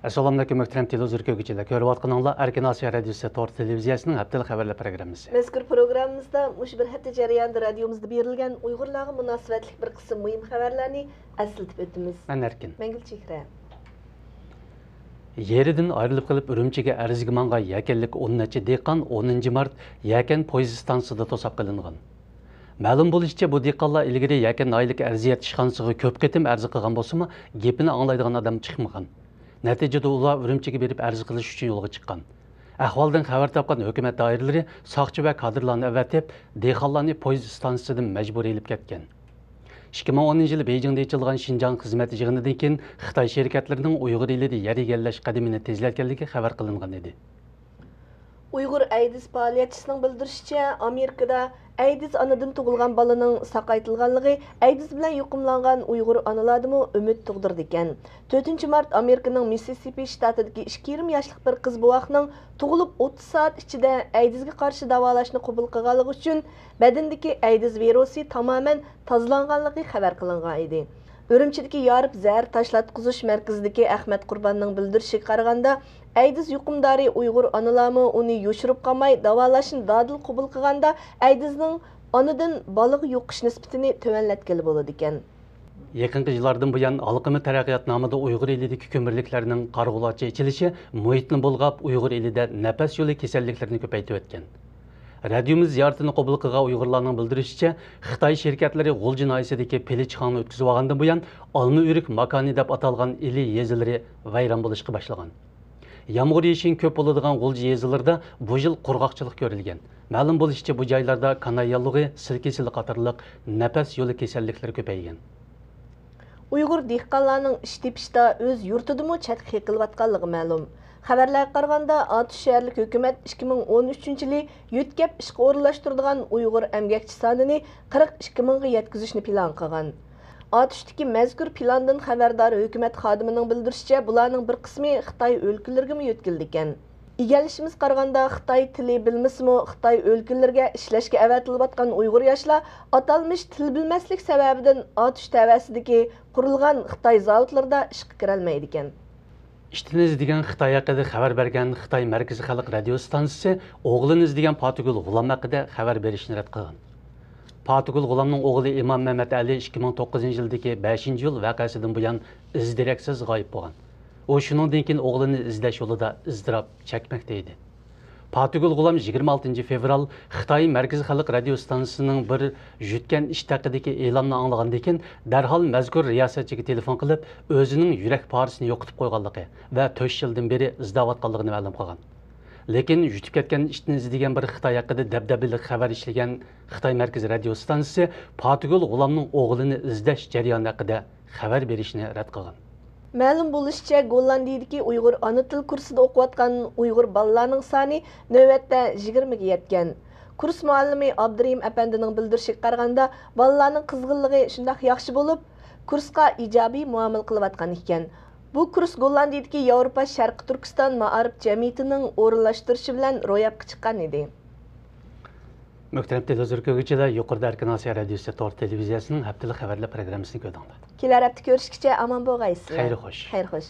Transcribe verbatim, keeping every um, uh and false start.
ئەسسالامۇئەلەيكۇم، مۆھتەرەم تېلېۋىزور كۆرگۈچىلەر. كۆرۈۋاتقىنىڭلار ئەركىن ئاسىيا رادىيوسى تور تېلېۋىزىيەسىنىڭ ھەپتىلىك خەۋەرلەر پروگراممىسى. مەزكۇر پروگراممىمىزدا مۇشۇ بىر ھەپتە جەريانىدا رادىيومىزدا بېرىلگەن ئۇيغۇرلارغا مۇناسىۋەتلىك بىر قىسىم مۇھىم خەۋەرلەرنى ئەسلىتىپ ئۆتىمىز. مەن ئەركىن. مەنگۈل چېھرە. يېرىدىن ئايرىلىپ قېلىپ، ئۈرۈمچىگە ئەرزگە ماڭغان يەكەنلىك ئون نەچچە دېھقان ئونىنچى مارت يەكەن پويىز ئىستانسىسىدا توساپ قېلىنغان. مەلۇم بولۇشىچە، بۇ دېھقانلار ئىلگىرى يەكەن ناھىيەلىك ئەرزىيەت ئىشخانىسىغا كۆپ قېتىم ئەرز قىلغان بولسىمۇ، گېپىنى ئاڭلايدىغان ئادەم چىقمىغان. نەتىجىدە ئۇلار ئۈرۈمچىگە بېرىپ ئەرز قىلىش ئۈچۈن يولغا چىققان. ئەھۋالدىن خەۋەر تاپقان ھۆكۈمەت دائىرىلىرى ساقچى ۋە كادىرلارنى ئەۋەتىپ، دېھقانلارنى پويىز ئىستانسىسىدىن مەجبۇرىي ئېلىپ كەتكەن. ئىككى مىڭ ئونىنچى يىلى بېيجىڭدا ئېچىلغان شىنجاڭ خىزمەت يىغىنىدىن كېيىن، خىتاي شىركەتلىرىنىڭ ئۇيغۇر ئېلىدا يەر ئىگىلەش قەدىمىنى تېزلەتكەنلىكى خەۋەر قىلىنغان ئىدى. ئۇيغۇر ئەيدىز پائالىيەتچىسىنىڭ بىلدۈرۈشىچە، ئامېرىكىدا ئەيدىز ئانىدىن تۇغۇلغان بالىنىڭ ساقايتىلغانلىقى ئەيدىز بىلەن يۇقۇملانغان ئۇيغۇر ئانىلاردىمۇ ئۈمىد تۇغدۇرىدىكەن. تۆتىنچى مارت ئامېرىكىنىڭ مىسسىسىپى شتاتىدىكى ئىككى يېرىم ياشلىق بىر قىز بوۋاقنىڭ تۇغۇلۇپ ئوتتۇز سائەت ئىچىدە ئەيدىزگە قارشى داۋالاشنى قوبۇل قىلغانلىقى ئۈچۈن بەدىنىدىكى ئەيدىز ۋىرۇسى تامامەن تازىلانغانلىقى خەۋەر قىلىنغان ئىدى. ئۈرۈمچىدىكى يارۇپ زەھەر تاشلاتقۇزۇش مەركىزىدىكى ئەخمەت قۇرباننىڭ بىلدۈرۈشىگە قارىغاندا، ئەيدىز يۇقۇمدارى ئۇيغۇر ئانىلارمۇ ئۇنى يوشۇرۇپ قالماي، داۋالاشنى دادىل قوبۇل قىلغاندا، ئەيدىزنىڭ ئانىدىن بالىغا يۇقۇش نىسبىتىنى تۆۋەنلەتكىلى بولىدىكەن. يېقىنقى يىللاردىن بۇيان، ھالقىما تەرەققىيات نامىدا ئۇيغۇر ئېلىدىكى كۆمۈرلۈكلەرنىڭ قارىغۇلارچە ئېچىلىشى مۇھىتنى بۇلغاپ، ئۇيغۇر ئېلىدە نەپەس يولى كېسەللىكلىرىنى كۆپەيتىۋەتكەن. رادىيومىز زىيارىتىنى قوبۇل قىلغان ئۇيغۇرلارنىڭ بىلدۈرۈشىچە، خىتاي شىركەتلىرى غۇلجا ناھىيەسىدىكى پىلىچخاڭنى ئۆتكۈزۈۋالغاندىن بۇيان، ئالما ئۆرۈك ماكانى دەپ ئاتالغان ئىلى يېزىلىرى ۋەيران بولۇشقا باشلىغان. يامغۇر يېشىن كۆپ بولىدىغان غۇلجا يېزىلىرىدا بۇ يىل قۇرغاقچىلىق كۆرۈلگەن. مەلۇم بولۇشىچە، بۇ جايلاردا كاناي ياللۇغى، سىل كېسىلى قاتارلىق نەپەس يولى كېسەللىكلىرى كۆپەيگەن. ئۇيغۇر دېھقانلارنىڭ ئىش تېپىشتا ئۆز يۇرتىدىمۇ چەتكە قېقىلىۋاتقانلىقى مەلۇم. خەۋەرلەرگە قارىغاندا، ئاتۇش شەھەرلىك ھۆكۈمەت ئىككى مىڭ ئون ئۈچىنچى يىلى يۆتكەپ ئىشقا ئورۇنلاشتۇرىدىغان ئۇيغۇر ئەمگەكچى سانىنى قىرىق ئىككى مىڭغا يەتكۈزۈشنى پىلان قىلغان. ئاتۇشتىكى مەزكۇر پىلاندىن خەۋەردار ھۆكۈمەت خادىمىنىڭ بىلدۈرۈشىچە، بۇلارنىڭ بىر قىسمى خىتاي ئۆلكىلىرىگىمۇ يۆتكىلىدىكەن. ئىگىلىشىمىزگە قارىغاندا، خىتاي تىلى بىلمىسىمۇ، خىتاي ئۆلكىلىرىگە ئىشلەشكە ئەۋەتىلىۋاتقان ئۇيغۇر ياشلار ئاتالمىش تىل بىلمەسلىك سەۋەبىدىن ئاتۇش تەۋەسىدىكى قۇرۇلغان خىتاي زاۋۇتلىرىدا ئىشقا كىرەلمەيدىكەن. ئىشتىن ئىزدىگەن خىتاي ھەققىدە خەۋەر بەرگەن خىتاي مەركىزىي خەلق رادىيو ئىستانسىسى ئوغلىنى ئىزدىگەن پاتىگۈل غۇلام ھەققىدە خەۋەر بېرىشنى رەت قىلغان. پاتىگۈل غۇلامنىڭ ئوغلى ئىمام مەمەت ئەلى ئىككى مىڭ توققۇزىنچى يىلدىكى بەشىنچى ئىيۇل ۋەقەسىدىن بۇيان ئىز دېرەكسىز غايىب بولغان. ئۇ شۇنىڭدىن كېيىن ئوغلىنى ئىزدەش يولىدا ئىزتىراپ چەكمەكتە ئىدى. پاتىگۈل غۇلام يىگىرمە ئالتىنچى فېۋرال خىتاي مەركىزىي خەلق رادىيو ئىستانسىسىنىڭ بىر يۆتكەپ ئىش ھەققىدىكى ئېلاننى ئاڭلىغاندىن كېيىن، دەرھال مەزكۇر رىياسەتچىگە تېلېفون قىلىپ، ئۆزىنىڭ يۈرەك پارىسىنى يوقىتىپ قويغانلىقى ۋە تۆت يىلدىن بېرى ئىزدەۋاتقانلىقىنى مەلۇم قىلغان. لېكىن يۈتۈپ كەتكەن ئىتنى ئىزدىگەن بىر خىتاي ھەققىدە دەبدەبىلىك خەۋەر ئىشلىگەن خىتاي مەركىزىي رادىيو ئىستانسىسى پاتىگۈل غۇلامنىڭ ئوغلىنى ئىزدەش جەريانى ھەققىدە خەۋەر بېرىشنى رەت قىلغان. مەلۇم بولۇشىچە، گوللاندىيىدىكى ئۇيغۇر ئانا تىل كۇرسىدا ئوقۇۋاتقان ئۇيغۇر بالىلارنىڭ سانى نۆۋەتتە يىگىرمىگە يەتكەن. كۇرس مۇئەللىمى ئابدۇرېھىم ئەپەندىنىڭ بىلدۈرۈشىگە قارىغاندا، بالىلارنىڭ قىزغىنلىقى شۇنداق ياخشى بولۇپ، كۇرسقا ئىجابىي مۇئامىلە قىلىۋاتقان ئىكەن. بۇ كۇرس گوللاندىيىدىكى ياۋروپا شەرقىي تۈركىستان مائارىپ جەمئىيىتىنىڭ ئورۇنلاشتۇرۇشى بىلەن روياپقا چىققان ئىدى. مۆھتەرەم تېلېۋىزور كۆرگۈچىلەر، يۇقىرىدا ئەركىن ئاسىيا رادىيوسى تور تېلېۋىزىيەسىنىڭ ھەپتىلىك خەۋەرلەر پروگراممىسىنى كۆردۈڭلار. كېلەر ھەپتە كۆرۈشكىچە ئامان بولغايسىلەر. خەير خوش. خەير خوش.